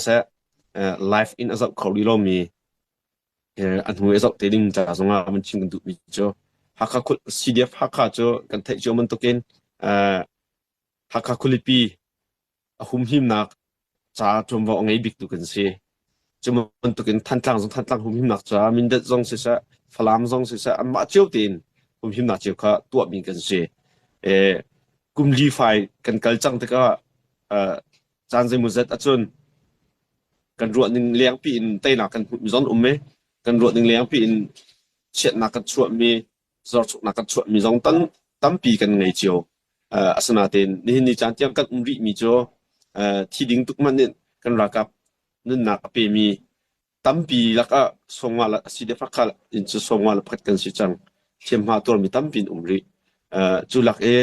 seh live in a zoh kho rih lomi a hnu i zoh te ding ca zongah van chim kan duhmi cu Hakha CDF Hakha cu kan theih cio bantukin Hakha khualipi a humhimnak ca ṭuanvo a ngei biktu kan si. Cu bantukin Thantlang zong Thantlang humhimnak caah Mindat zong siseh, Falam zong siseh, anmah cio tein humhimnak cio kha tuahmi kan si. Kum li fai kan kal cang tikah caan zeimawzat ahcun kan ruah ning lengpi in teinak kan hmuhmi zong um i kan ruah ning lengpi in chiatnak kan chuahmi zorchuknak kan chuahmi zong tam tampi kan ngei cio. Asinain nihin ni caan tiang kan um rihmi cu thi ding tuk hmanh nih kan ralkap nunnak a pemi tampi lakah sawmnga le asi le fakhal in cu sawmnga le pakhat kan si cang. Hliamhma tuarmi tampi in um rih. Cu lak i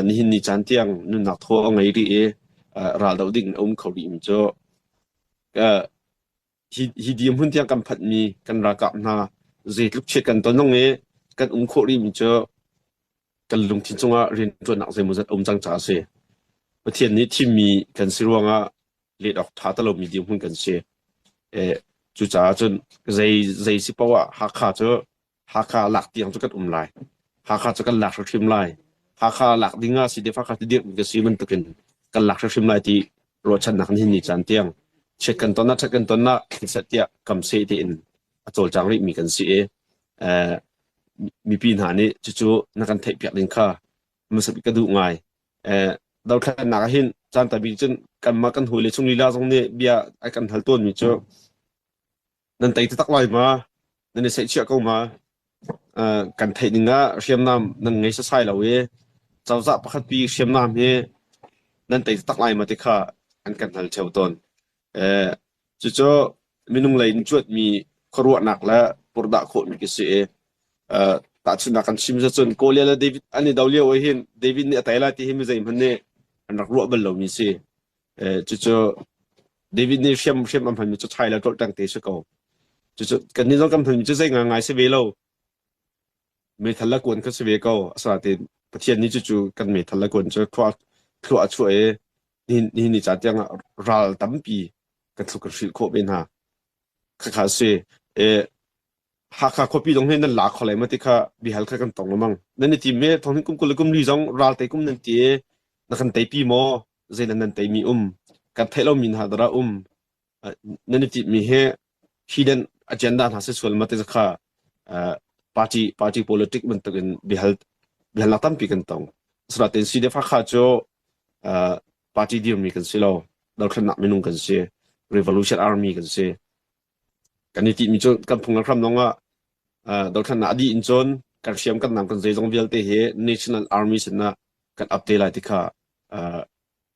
nihin ni caan tiang nunnak thaw a ngei rih i ral doh ding a um kho rihmi cu hi dirhmun tiang kan phanhmi kan ralkap hna zeitluk chiat kan ton zong i kan um khawh rihmi cu kan lungthin cungah rianṭuannak zeimawzat a um cang caah a si. Pathian nih thimmi kan si ruangah let awk ṭha ti lomi dirhmun kan si. Cucaah cun zei zei si paoh ah Hakha cu Hakha lak tiang cu kan um lai. Hakha cu kan lak hrimhrim lai. Hakha lak ding ah si Hakha ti dirhmi ka si bantukin kan lak hrimhrim lai ti ruahchannak nihin ni caan tiang chiat kan ton ah ṭhat kan ton ah seh tiah kam seh tiin a cawlcang rihmi kan si i mipi hna nih cucu na kan theihpiak ding kha hmasa bik ka duh ngai. Dothlennak ah hin caan tampi cun kanmah kan hawile chung lila zong nih bia a kan hal tawnmi cu nan tei taktak lai ma? Nan i seihchiah ko ma? Kan theih ning ah hriamnam nan ngei sasai lo i cozah pakhat pi hriamnam hi nan tei taktak lai ma ti kha an kan hal ṭheo tawn. Cucu minung lei in cuatmi khuaruahnak le purdah khawhmi ka si i tahchunhnak kan chim cun Goliath le David an i do lio ah hin David nih a tei lai ti hi mi zeihmanh nih an rak ruah bal lomi si. Cucu David nih hriam hriam a hmanmi cu chai le ṭolhteng te si ko. Cucu kannih zong kan hmanmi cu zei ngaingai si ve lo. Meithal le kuan kha si ve ko. Asinain Pathian nih cucu kan meithal le kuan cu thlua thlua a chuah i nihin nihin ni caan tiangah ral tampi kan thluk kan hrilh khawh ve hna. Khakha a si. Hakha khuapi zong hi nan la kho lai ma ti kha bihal kha kan tong lengmang. Nan i tim i thong hin kum 20 le kum li zong ral te kum nan ti i na kan teipi maw? Zei nan nan teimi um? Kan theih lomi hna dara um? Nan i timmi hi hidden agenda hna si sual ma ti kha party party politic bantukin bihal bihalnak tampi kan tong. Asinain CDF Hakha cu party dirmi kan si lo. Dothlennak minung kan si. Revolution Army kan si. Kan i timi cu kan phung le hram zongah dothlennak a dih in cun kan hriam kan nam kan zeizong vialte hi National Army sinah kan up te lai ti kha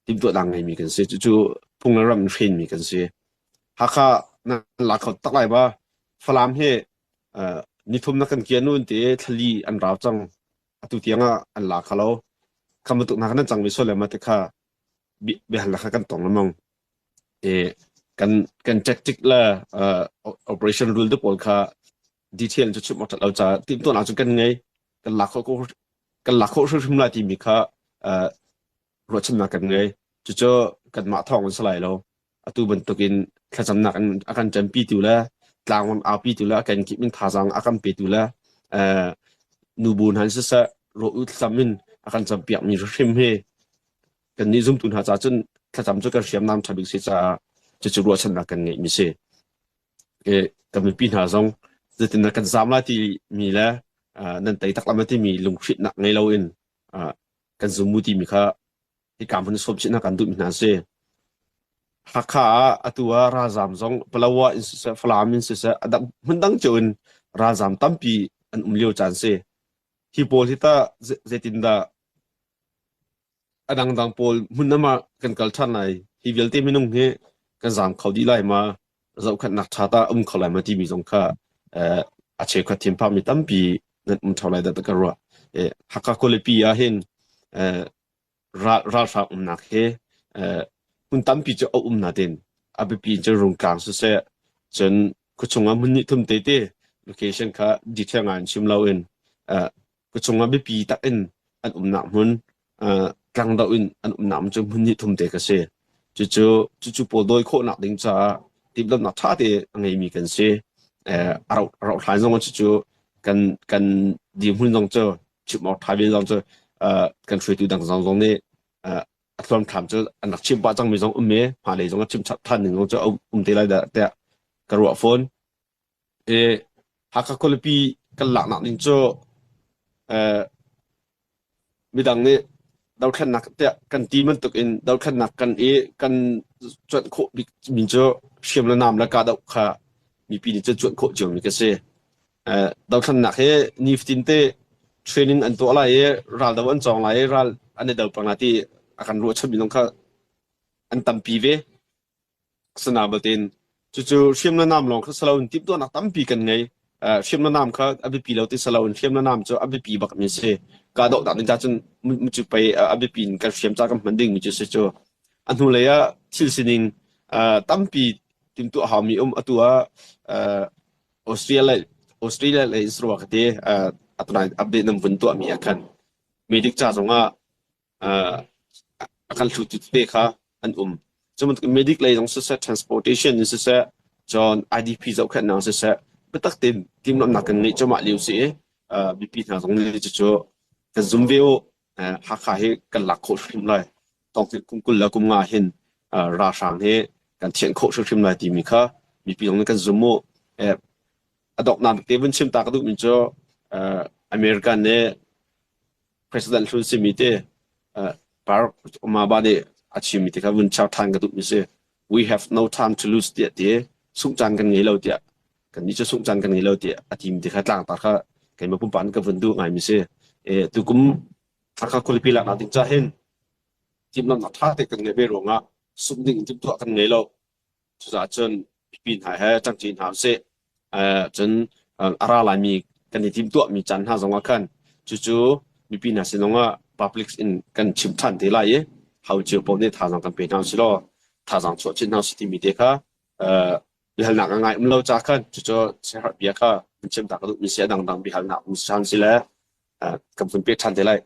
timhtuahnak ngeimi kan si. Cucu phung le ram in hrenmi kan si. Hakha nan la kho tak lai ba. Falam hi nithum na kan kian nun te thlali an rau cang. Atu tiang ah an la kha lo. Kham bantuk hna nan cang ve sual le ma ti kha biahal kha kan tong lengmang. Kan kan tactic le operation rule te pawl kha detail cu chim awk ṭhat lo caah timhtuahnak cu kan ngei. Kan lak khawh kan lak khawh hrimhrim lai timi kha ruahchannak kan ngei. Cucu kanmah thawng in si lai lo. Atu bantukin thlacamnak in a kan ṭanpitu le tlangram aupitu le a kenkip in thazaang a kan petu le nubu hna in siseh rawl thlacam in a kan campiakmi hrim hi kannih zumtu hna caah cun thlacam cu kan hriamnam ṭha bik si caah cucu ruahchannak kan ngeihmi si. Kan mipi hna zong zeitindah kan zaam lai timi le nan tei tak lai timi lunghrinnak ngei loin kan zum mu timi kha hika hmun sawm chih hna kan duhmi hna a si. Hakha ah atu ah ralzaam zong Palawa in siseh, Falam in siseh, a dang hmun dang cio in ralzaam tampi an um lio caan si. Hi pawl hi tah zeitindah a dangdang pawl hmun ah kan kal ṭhan lai? Hi vialte minung hi kan zaam kho dih lai ma? Zohkhenhnak ṭha tah um kho lai ma timi zong kha a cheukhat thinphangmi tampi nan um ṭheo lai dah ka ruah. Hakha khualipi ah hin ralhrang umnak hi hmun tampi cu a um nain a biapi cu Rungtlang siseh cun khuachung ah hmun hnih thum tete location kha detail ngai in chim loin khuachung ah biapi tak in an umnak hmun tlangdoh in an umnak hmun cu hmun hnih thum te ka si. Cucu cucu pawl dawi khawhnak ding caah timhlamhnak ṭha te a ngeimi kan si. A rauh a rauh hlan zong ah cucu kan kan dirhmun zong cu chim awk ṭha ve zong cu kan hruaitu dang zong zong nih a thluamthlam cu an rak chim pah cangmi zong um i hmailei zong a chim chap ṭhan ding zong cu a um te lai dah tiah ka ruah fawn. I Hakha khualipi kan laknak ding cu midang nih dothlennak tiah kan ti bantuk in dothlennak kan i kan cuanh khawh bikmi cu hriam le nam le kahdoh kha mipi nih cun cuanh khawh ciomi ka si. Dothlennak hi nifatin te training an tuah lai i raldo an cawng lai i ral an i do peng lai ti a kan ruahchanmi zong kha an tampi ve. Asinain batin cucu hriam le nam lawng kha si loin timhtuahnak tampi kan ngei. Hriam le nam kha a biapi lo ti si loin hriam le nam cu a biapi bakmi a si. Kahdohnak ding cah cun cu pei a biapi in kan hriam ca kan hman dingmi cu si cu. A hnulei ah thil sining tampi timhtuah haumi um. Atu ah Australia Australia le Israel ka ti atunai update nan vun tuahmi ah khan medic ca zongah a kan hlutu tete kha an um. Cu bantuk medic lei zong siseh, transportation in siseh, cun IDP zohkhenhnak siseh, biatak tein timhlamhnak kan ngeih cuahmah lio si i mipi hna zong nih cucu kan zum ve u. Hakha hi kan lak khawh hrim lai. Tawngtin kum 20 le kum nga hin ralhrang hi kan thianh khawh hrimhrim lai timi kha mipi zong nih kan zum u. A donghnak te vun chim ta ka duhmi cu American nih President hlun simi te Barack Obama nih a chimmi te kha vun char ṭhan ka duhmi si. We have no time to lose tiah ti sungh caan kan ngei lo tiah kannih cu sungh caan kan ngei lo tiah a timi te kha tlangtar kha keimah pumpak in ka vun duh ngaimi si. Tukum Hakha khualipi laknak ding cah hin timhlamhnak ṭha te kan ngeih ve ruangah sungh ding in timhtuah kan ngei lo. Cucaah cun mipi hna he ṭangṭi hna usih. Cun a ra laimi kan i timhtuahmi caan hna zongah khan cucu mipi hna sin zongah public in kan chim ṭhan te lai i ho cio paoh nih thazaang kan pe hna usih law thazaang chuah chin hna usih timi te kha biahalnak a ngai um lo ca khan cucu siaherh bia kha kan chim ta ka duhmi si a dangdang biahalnak um ṭhan si le kan vun peh ṭhan te lai.